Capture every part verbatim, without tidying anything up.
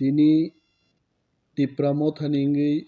Tini Tipra Mothani wngwi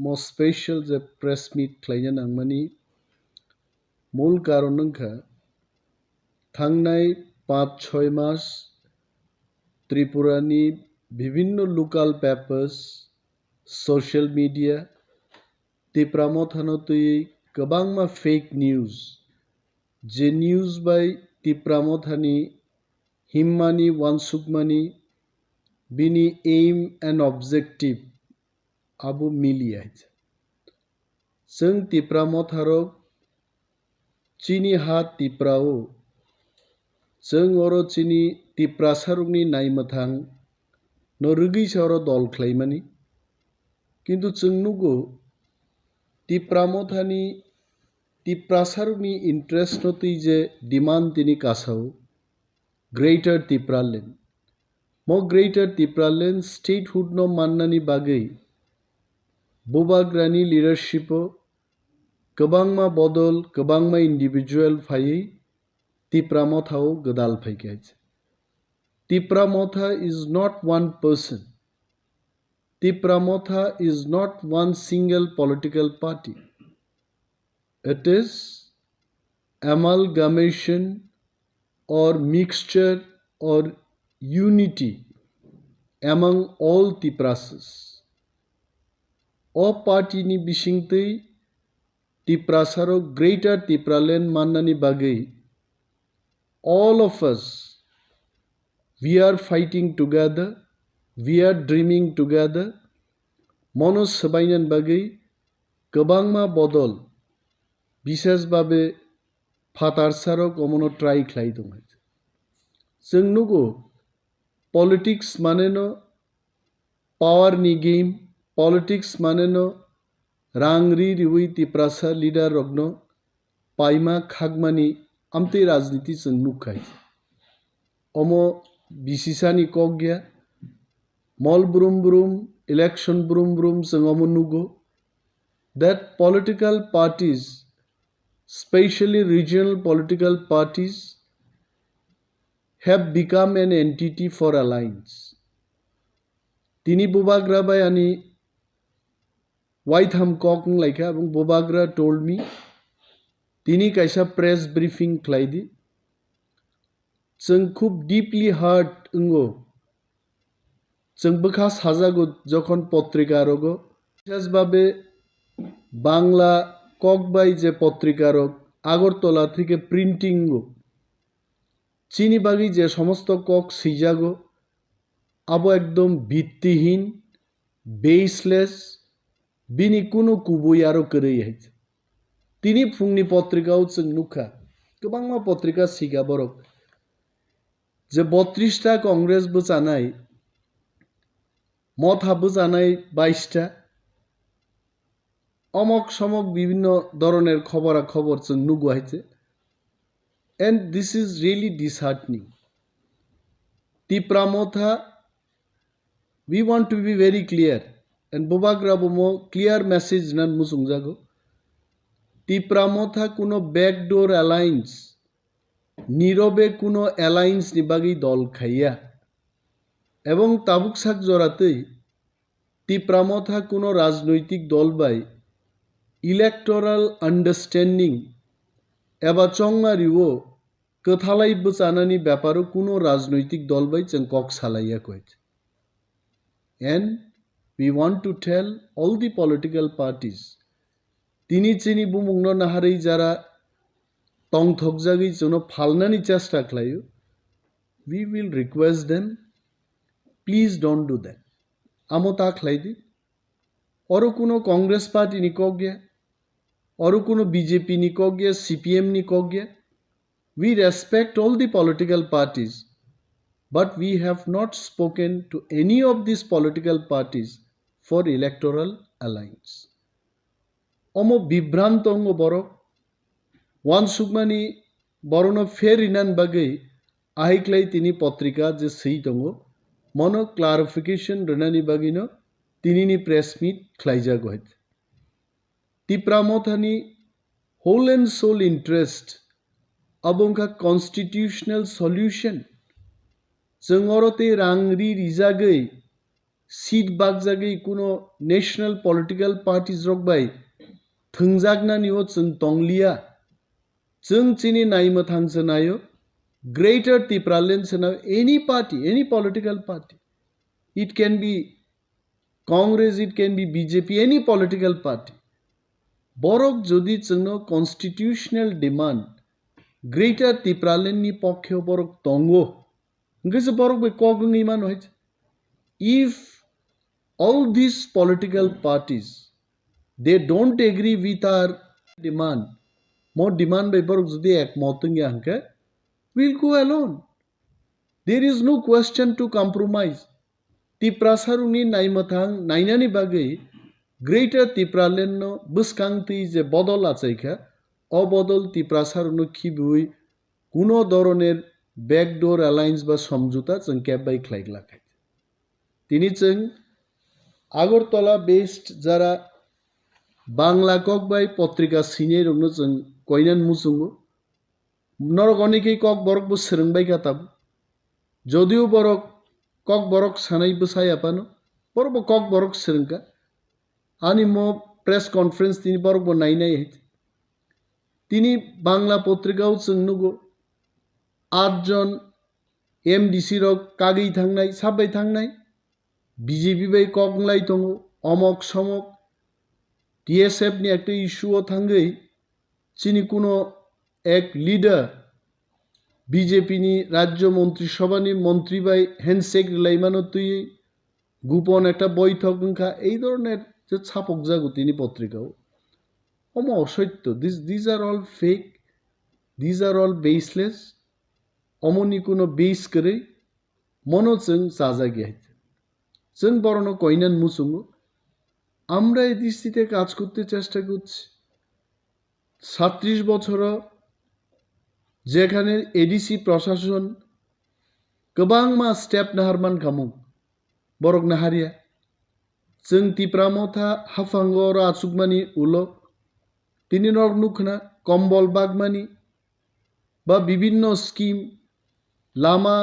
mo special je press meet khlaina nangmani mul karon wngkha, thangnai panch choi mas Tripurani bibhinno local papers, social media, Tipra Mothano twiwi kwbangma fake news, je news bai Tipra Mothani himmani, wansukmani, bini aim and objective abo miliya. Chwng Tipra Motharok chini ha Tipra-o, chwng oro chini Tiprasarokni naimwthang no rwgwisa oro dol khlaimani. Kintu chwng nugo, Tipra Mothani Tiprasarokni interest no twi je demand tini kasao, Greater Tipraland. Mo Greater Tipraland statehood no mannani bagwi Bubagrani leadership-o kwbangma bodol, kwbangma individual phaiwi Tipra Motha-o gwdal phaikha. Tipra Motha is not one person. Tipra Motha is not one single political party. It is amalgamation or mixture or unity among all Tiprasas. O party ni bisingtwi Tiprasarok Greater Tipraland mannani bagwi all of us, we are fighting together, we are dreaming together. Mono swbainani bagwi kwbangma bodol, bisesbabe phatarsarok omono try khlai tongo. Chwng nugo, politics maneno power ni game, politics maneno rang ri riwi Tiprasa leader rokno paima khakmani amtwi rajniti chwng nukha. Omo bisisani kok ya, mol brum brum, election brum brum chwng omo nugo, that political parties, specially regional political parties, have become an entity for alliance. Tini Bubagra bai ani waitham kok wng laikha, abong Bubagra told me, tini kaisa press briefing khlai di. Chwng khub deeply hurt wngo. Chwng bwkha sajago jokhon potrika rogo. Bisesbabe Bangla kok bai je potrika rok Agartala theke printing wngo. Chini bagwi je somosto kok swijago, abo ekdom bittihin, baseless, bini kunu kubui aro kwrwi hai. Tini phungni potrika-o chwng nukha, kwbangma potrika sika borok, je botris ta Congress bwchanai, Motha bwchanai bais ta, omok somok bibhinno dhoroner khobora khobor chwng nugo hai se. And this is really disheartening. Tipra Motha, we want to be very clear, and Bubagra bo mo clear message nan muchungjago. Tipra Motha kuno backdoor alliance, nirobe kuno alliance ni bagwi dol khaiya. Ebong tabuk sak joratwi Tipra Motha kuno rajnoitik dol bai electoral understanding eba chongma riwo kwthalai bwchanani beparo kuno rajnoitik dol bai chwng kok salaiya koi. And we want to tell all the political parties, tini chini bumungno naharwi jara tongthokjagwi chwngno phalnani chesta khlaio, we will request them, please don't do that. Amo ta khlai di. Oro kuno Congress party ni kok ya, oro kuno B J P ni kok ya, C P M ni kok ya. We respect all the political parties, but we have not spoken to any of these political parties for electoral alliance. Omo bibranto wngo borok, wansukmani borokno fair rinani bagwi ahiklai tini potrika je swi tongo, mono clarification rwnani bagwino tinini press meet khlaijago hai. Tipra Mothani whole and sole interest abo wngkha constitutional solution. Chwng oro tei rang ri rijagwi seat bakjagwi kuno national political parties rok bai thwngjaknani o chwng tongliya. Chwng chini naimwthang se naio, Greater Tipraland se naio, any party, any political party. It can be Congress, it can be B J P, any political party. Borok jodi chwngno constitutional demand, Greater Tipraland ni pokhe borok tongo, hwnkhe se borok bai kok wngwi mano hai. If all these political parties, they don't agree with our demand, mo demand bai borok jodi ekmot wngya hwnkhe, we'll go alone. There is no question to compromise. Tiprasarokni naimwthang nainani bagwi Greater Tipraland no bwskang twi je bodol achaikha, o bodol Tiprasarokno khibiwi kuno doroner backdoor alliance ba somjota chwng kebbai khlai glak hai. Tini chwng Agartala based jara Bangla kok bai potrika sinai rokno chwng koinan muchungo. Norok onekhe kok borok bo swrwng bai kha tabuk. Jodio borok kok borok sanai bwsai aphano, borok bo kok borok swrwng kha. Ani mo press conference tini borok bo nai nai hai. Tini Bangla potrika o chwng nugo, aat jon M D C rok kagwi thangnai, sabai thangnai, B J P bai kok wnglai tongo, omok somok, T S F ni ekta issue o thangwi chini kuno ek leader B J P ni Rajya Montri Sabha ni montri bai handshake rwlaimano twiwi gupon ekta boithok wngkha, ei dhoroner je chapokjago tini potrika o. Omo osoitto, this, these are all fake, these are all baseless, omoni kuno base kwrwi, mono chwng chajagya hai. Chwng borokno koinan muchungo, আমরা এই দৃষ্টিতে কাজ করতে চেষ্টা করছি। সাতত্রিশ বছরও যেখানে এডিসি প্রশাসন kwbangma step naharman khamung, borok naharya. Chwng Tipra Motha haphango oro achukmani ulo tini norok nukhna kombol bagmani ba bibinno scheme, lama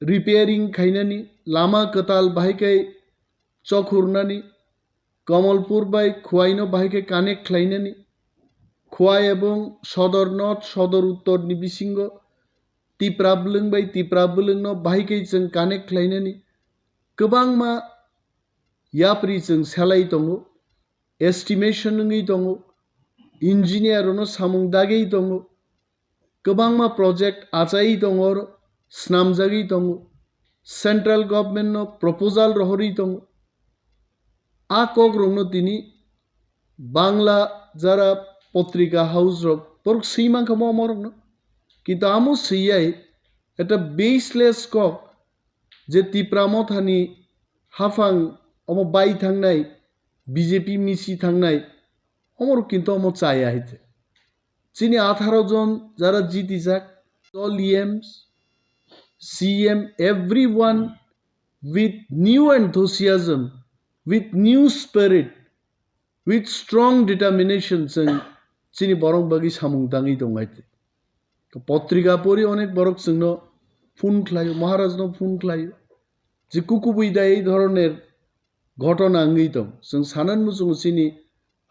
repairing khainani, lama kwtal bahai khe chokhurnani, Kamalpur bai Khwaino bahai khe connect khlainani, Khwai ebong Sodor North, Sodor Uttor ni bisingo Tipra bwlwng bai Tipra bwlwngno bahai khe chwng connect khlainani kwbangma yapri chwng selai tongo, estimation wngwi tongo, engineer rokno samung dagwi tongo, kwbangma project achaiwi tongo, oro snamjagwi tongo, central government no proposal rohorwi tongo. A kok rokno tini Bangla jara potrika house rok borok swi mankha mo omorokno, kintu amo swiyai eta baseless kok je Tipra Mothani haphang omo bai thangnai, B J P misi thangnai, omorok kintu omo chaya hai te. Chini atharo jon jara jitijak, all E Ms, C M, everyone with new enthusiasm, with new spirit, with strong determination chwng chini borok bagwi samung tangwi tong hai te. Potrika pori onek borok chwngno phone khlaio, Maharaj no phone khlaio, je kukubui da ei dhoroner ghotona wngwi tong. Chwng sanan muchungo chini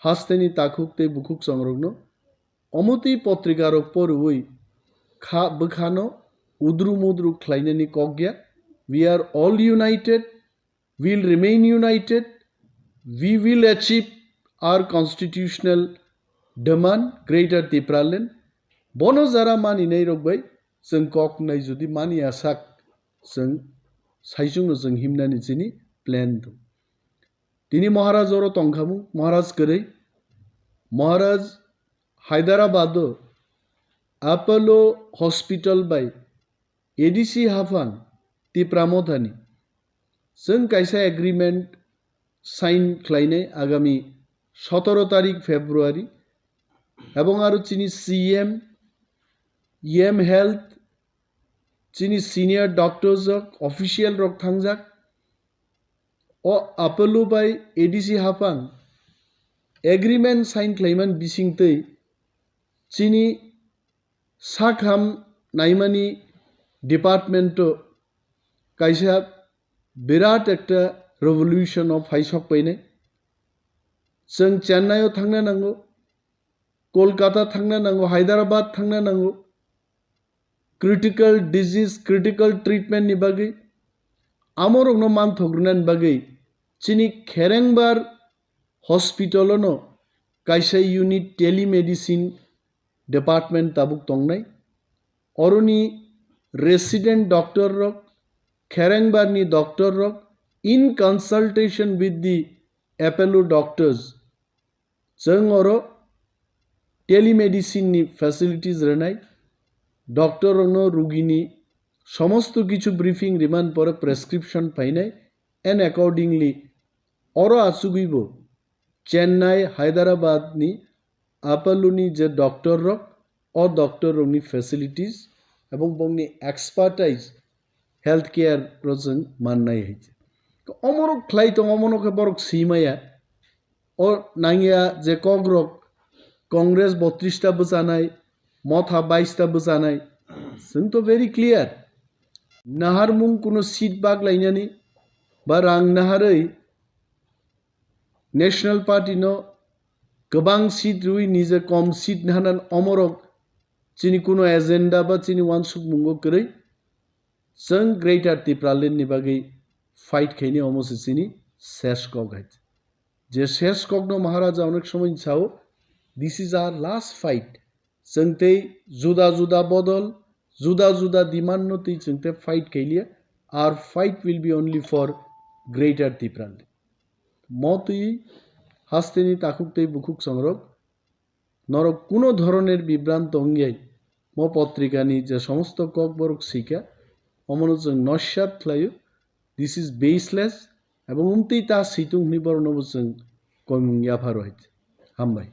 hasteni takhuk tei bukhuk chongrokno omotwi potrika rok poriwi kha bwkhano udru mudru khlainani kok ya. We are all united, will remain united, we will achieve our constitutional demand, Greater Tipraland. Bono jara maninai rok bai chwng kok nai jodi mani asak chwng saichungno chwng himnani chini plan dong. Tini Maharaj oro tongkhamu, Maharaj kwrwi. Maharaj Hyderabad o Apollo Hospital bai A D C haphang Tipra Mothani chwng kaisa agreement sign khlainai agami sotoro tarik February, ebong aro chini C M, E M Health, chini senior doctors rok, official rok thangjak. O Apollo bai A D C haphang agreement sign khlaiman bisingtwi chini sakham naimani department o kaisa birat ekta revolution o phai sok painai. Chwng Chennai o thangna nango, Kolkata thangna nango, Hyderabad thangna nango, critical disease, critical treatment ni bagwi, amorokno manthok rwnani bagwi chini Kherengbar hospital ono kaisa unit telemedicine department tabuk tongnai. Oroni resident doctor rok, Kherengbar ni doctor rok in consultation with the Apollo doctors, chwng oro telemedicine ni facilities rwnai, doctor rokno rugini somosto kichu briefing riman pore prescription phainai, and accordingly oro achugwibo Chennai, Hyderabad ni Apollo ni je doctor rok, o doctor rokni facilities ebong bongni expertise health care ro chwng mannai hai. Omorok khlai tong, omono khe borok simaya. O nangya je kokrok Congress botris ta bwchanai, Motha bais ta bwchanai, chwng to very clear. Naharmung kuno seat bak lainani ba rang naharwi National Party no kwbang seat rwi nije kom seat nahanan omorok chini kuno agenda ba chini wansukmungo kwrwi. Chwng Greater Tipraland ni bagwi fight khaini omo se chini ses kok hai. Je ses kokno Maharaja onek somoi sao, "This is our last fight." Chwng tei juda juda bodol, juda juda demand no tei chwng tei fight khailiya. Our fight will be only for Greater Tipraland. Mo twi hasteni takhuk tei bukhuk songrok, norok kuno dhoroner bibranto wngyai mo potrikani je somosto kokborok swikha, omono chwng noisat khlaio. This is baseless, ebong umtwi ta switung hwnwi boroknobo chwng koimung yapharwi. Hambai.